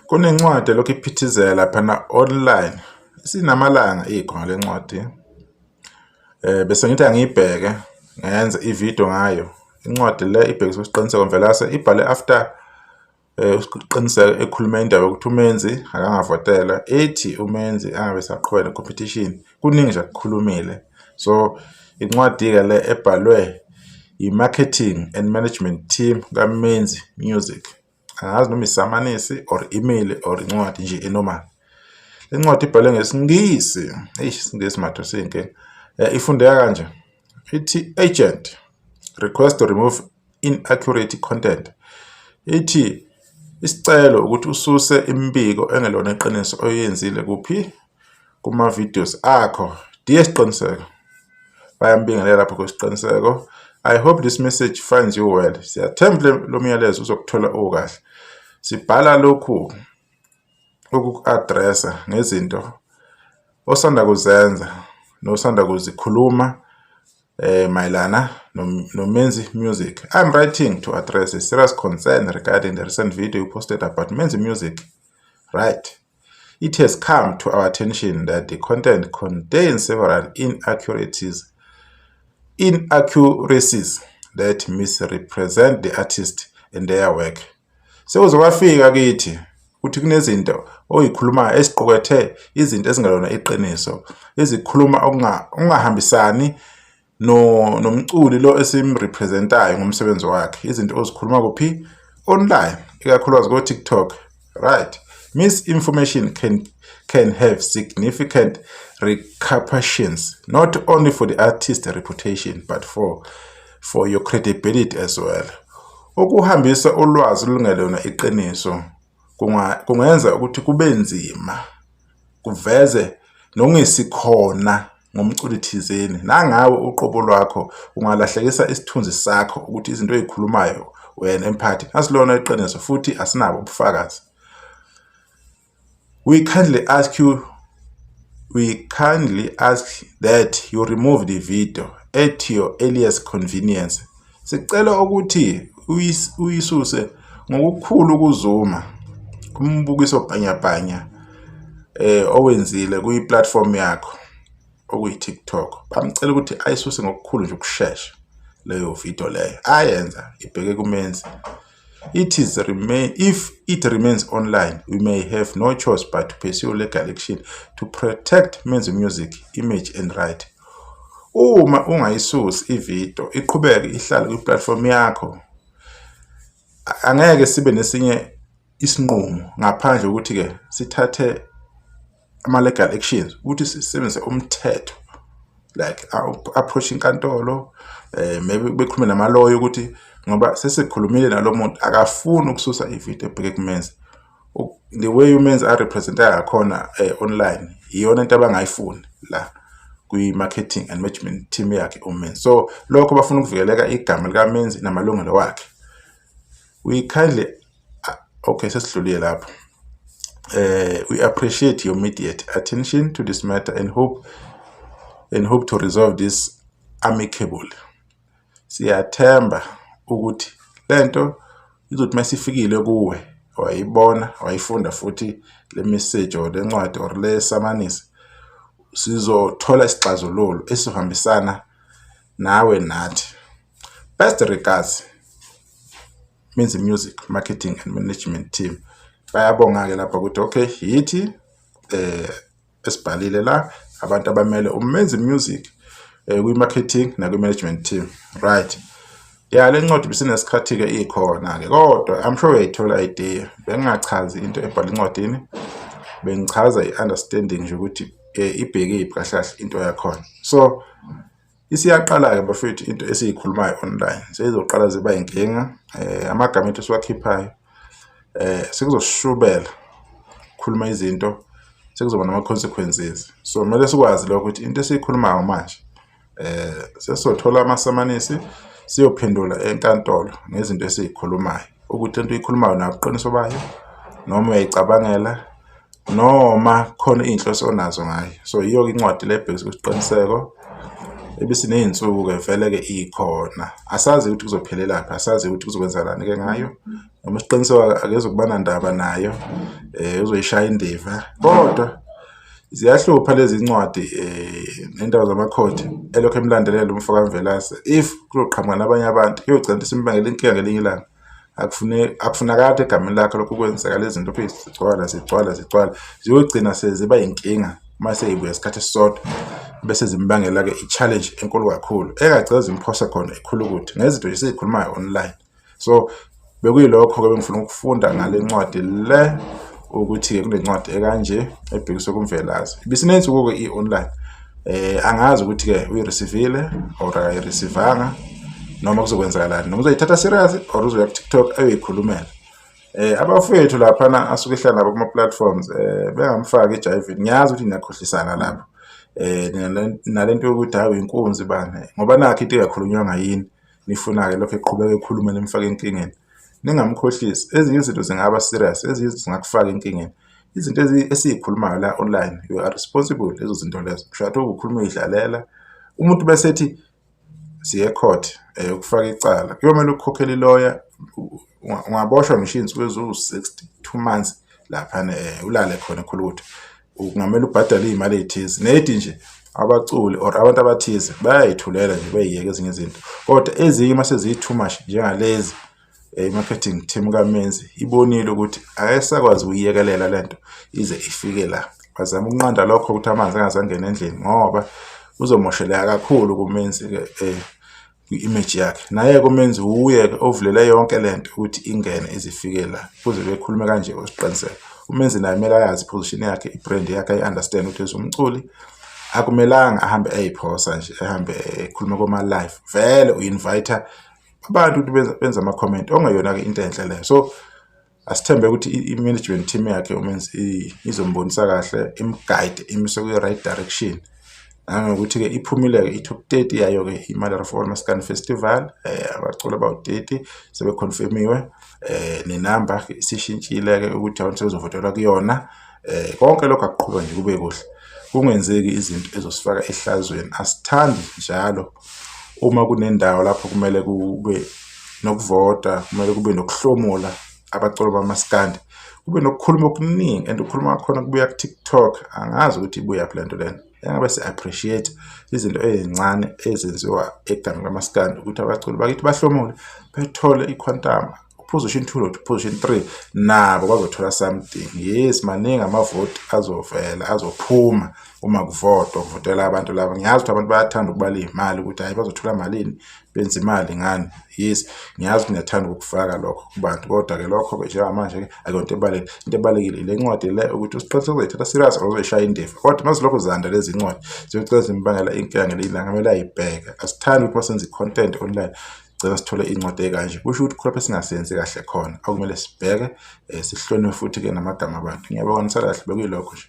Kunencwadi elokhu iphithizela laphana online, isinamalanga ikhona le ncwadi. Bese ngithi angiyibheke ngenze ividiyo ngayo. Incwadi le ibhekiswe kuSiqiniseko Mvelase, ibhale after uSiqiniseko ekhulume indaba yokuthi uMenzi akangavotelwa, ethi uMenzi angabe esaqhubeka ne-competition. Kuningi nje akukhulumile. So incwadi-ke le ebhalwe i-marketing and management team kaMenzi Music. Angazi noma isamanisi or email or incwadi nje e-normal. Le ncwadi ibhalwe ngesiNgisi. Eish, isiNgisi madoda siyinkinga. Ifundeka kanje. Ithi "Agent request to remove inaccurate content". Ithi isicelo ukuthi ususe imibiko engelona iqiniso oyenzile kuphi? Kuma-videos akho. Dear Siqiniseko, bayambingelela lapho kuSiqiniseko. "I hope this message finds you well." Siyathemba lo myalezo uzokuthola ukahle. Sibhala lokhu ukuku-address-a ngezinto osanda kuzenza nosanda kuzikhuluma mayelana noMenzi Music. "I'm writing to address a serious concern regarding the recent video you posted about Menzi Music." Right. "It has come to our attention that the content contains several inaccuracies that misrepresent the artist and their work." Sekuze kwafika kithi ukuthi kunezinto oyikhulumayo esiqukethe izinto ezingelona iqiniso, ezikhuluma okungahambisani no nomculi lo esimrepresentayo ngomsebenzi wakhe. Izinto ozikhuluma kuphi? Online, ikakhulukazi ko-TikTok. Right. "Misinformation can have significant repercussions not only for the artist's reputation but for your credibility as well." Ukuhambisa ulwazi olungelona iqiniso kungenza ukuthi kube nzima, kuveze nokungesikhona ngomculi thizeni, nangawe uqobo lwakho ungalahlekisa isithunzi sakho ukuthi izinto oy'khulumayo wena emphathi asilona iqiniso futhi asinabo ubufakazi. We kindly ask that you remove the video at your earliest convenience." Sicela ukuthi uyisuse ngokukhulu ukuzuma umbukiso bhanyabhanya owenzile kwi-platform yakho okuyi-TikTok. Bamcela ukuthi ayisuse ngokukhulu nje ukushesha leyo video leyo ayenza ibheke kuMenzi. It is remain if it remains online, we may have no choice but to pursue legal action to protect Menzi Music image and right." Uma ungayisusi ividiyo iqhubeke ihlale kwi-platform yakho, angeke sibe nesinye isinqumo ngaphandle kokuthi-ke sithathe ama-legal actions, ukuthi sisebenzise umthetho, like approach inkantolo, maybe bekhulume namaloya ukuthi ngoba sesikhulumile nalo muntu, akafuni ukususa ividiyo ebheke kuMenzi. The way uMenzi a-represent-eka ngakhona online iyona into abangayifuni la kwi-marketing and management team yakhe uMenzi. So lokho bafuna ukuvikeleka igama likaMenzi namalungelo wakhe. We kindly, okay, sesidlulile lapho. "We appreciate your immediate attention to this matter and hope to resolve this amicably." Siyathemba ukuthi lento izothi masifikile kuwe, wayibona, wayifunda futhi le message or le ncwadi or le samanisi, sizothola isixazululo esizohambisana nawe nathi. "Best regards, Menzi Music Marketing and Management Team." Bayabonga-ke lapha ukuthi okay, yithi esibhalile la, abantu abamele uMenzi Music kwi-marketing nakwi-management team. Right. Ya, le ncwadi bisinesikhathi-ke ikhona-ke, kodwa I'm sure uyayithola idea. Bengingachazi into ebhalwe encwadini, bengichaza i-understanding nje ukuthi ibhekephi kahle kahle into yakhona. So isiyaqala-ke bafethu into esiyikhulumayo online, seyizoqala ziba inkinga. Amagama ethu esiwakhiphayo sekuzoshubela ukukhuluma izinto, sekuzoba nama-consequences. So kumele sikwazi lokho ukuthi into esiyikhulumayo manje sesizothola amasamanisi, siyophendula enkantolo ngezinto esiyikhulumayo, ukuthi lento oyikhulumayo nayo ubuqiniso bayo noma uyayicabangela noma khona iy'nhloso onazo ngayo. So yiyo-ke incwadi le ebhekiswe kuSiqiniseko ebisiney'nsuku-ke vele-ke ikhona. Asazi ukuthi kuzophelelaphi, asazi ukuthi kuzokwenzakalani-ke ngayo. Noma isiqiniseko akezukuba nandaba nayo, uzoyishaya indiva. Kodwa ziyahlupha lezi ncwadi ney'ndaba zamakhodi elokhu emlandelela umfo kaMvelase. If kuzoqhamuka nabanye abantu kuyogcina isimbangela inkinga ngelinye ilanga. Akufunakali ukuthi egameni lakhe lokhu kwenzeka lezi zinto zigcwala zigcwala zigcwala ziyogcina seziba yinkinga uma sey'buya isikhathi esisodwa bese zimbangela-ke i-challenge enkulu kakhulu engagcina zimphosa khona ekhulukuthi ngezinto nje esiyikhulumayo online. So bekuyilokho-ke bengifuna ukufunda ngale ncwadi le ukuthi-ke kule ncwadi ekanje ebhekiswe kuMvelase. Ibisinensuku-ke i-online. Angazi ukuthi-ke uyi-receive-ile or akayi-receive-anga noma kuzokwenzakalani noma uzoyithatha serious or uzoya ku-TikTok ayoyikhulumela. Abafowethu laphana asuke ehlala nabo kuma-platforms bengamfaki ejayivini. Ngiyazi ukuthi niyakhohlisana lapho. Nalento yokuthi hhayi uyinkunzi bani ngoba nakho into engakhulunywanga yini nifuna-ke lokhu eqhubeka ekhuluma nimfake enkingeni. Ningamkhohlisi, ezinye izinto zingaba serious, ezinye izinto zingakufaka enkingeni. Izinto esiyikhulumayo la online, you are responsible lezo zinto lezo. Kusho ukhuluma uyidlalela, umuntu bese ethi siye e-court ukufaka icala. Kuyomele ukukhokhele iloya, ungaboshwa ngisho iy'nsuku eziwu-60, 2 months laphana ulale khona ekhulutha. Kungamele ubhadale iy'mali ey'thize. Nedi nje abaculi or abantu abathize bayay'thulela nje bey'yeke ezinye izinto. Kodwa ezinye uma seziyi-too much njengalezi, i-marketing team kaMenzi ibonile ukuthi akayesakwazi ukuyiyekelela lento ize ifike la. Bazama ukunqanda lokho ukuthi amanzi angaze angene endlini ngoba uzomosheleka kakhulu kuMenzi-ke kwi-image yakhe. Naye-ke uMenzi wuye-ke ovulele yonke lento ukuthi ingene ize ifike la kuze bekhulume kanje osiqiniseko. UMenzi naye kumele ayazi i-position yakhe, i-brand yakhe ayi-understand ukuthi as umculi akumelanga ahambe eyiphosa nje ehambe ekhuluma koma-live. Vele u-invite-a abantu ukuthi benze ama-comment okungeyona-ke into enhle leyo. So asithembe ukuthi i-management team yakhe uMenzi izombonisa kahle, im-guide imise kwi-right direction. Nanokuthi-ke iphumile-ke i-top 30 yayo-ke i-Mother of All Maskandi Festival, abaculi abawu-30 sebe-confirm-iwe, nenamba isishintshile-ke ukuthi abantu sebezovotelwa kuyona. Konke lokhu akuqhubeke nje kube kuhle, kungenzeki izinto ezosifaka ehlazweni. Asithandi njalo uma kunendawo lapho kumele kube nokuvota, kumele kube nokuhlomula abaculi bamaskandi, kube nokukhuluma okuningi and ukukhuluma kwakhona kubuya ku-TikTok. Angazi ukuthi ibuyaphi lento lena. Engabe si-appreciate izinto ey'ncane ezenziwa egameni lamaskandi ukuthi abaculi bakithi bahlomule bethole i-quantum position 2 to position 3 nabo bazothola something. Yes, maningi amavoti azovela azophuma uma kuvotwa kuvotela abantu laba. Ngiyazi ukuthi abantu bayathanda ukubala iy'mali ukuthi hhayi bazothola malini benze imali ngani. Yes, ngiyazi ukuthi niyathanda ukukufaka lokho kubantu kodwa-ke lokho-ke njengamanje-ke akuyonto ebalulekile. Into ebalulekile ile ncwadi le ukuthi uSiqiniseko uzoyithatha serious or uzoyishaya indiva. Kodwa uma zilokhu zanda lezi ncwadi ziyogcina zimbangela inkinga ngelinye ilanga kumele ayibheke. Asithandi ukuthi uma senza i-content online gcina sithole iy'ncwadi ey'kanje. Kusho ukuthi khona lapho esingasenzi kahle khona okumele sibheke, sihloniphe futhi-ke namagama abantu. Ngiyabonga nisale kahle bekuyilokho nje.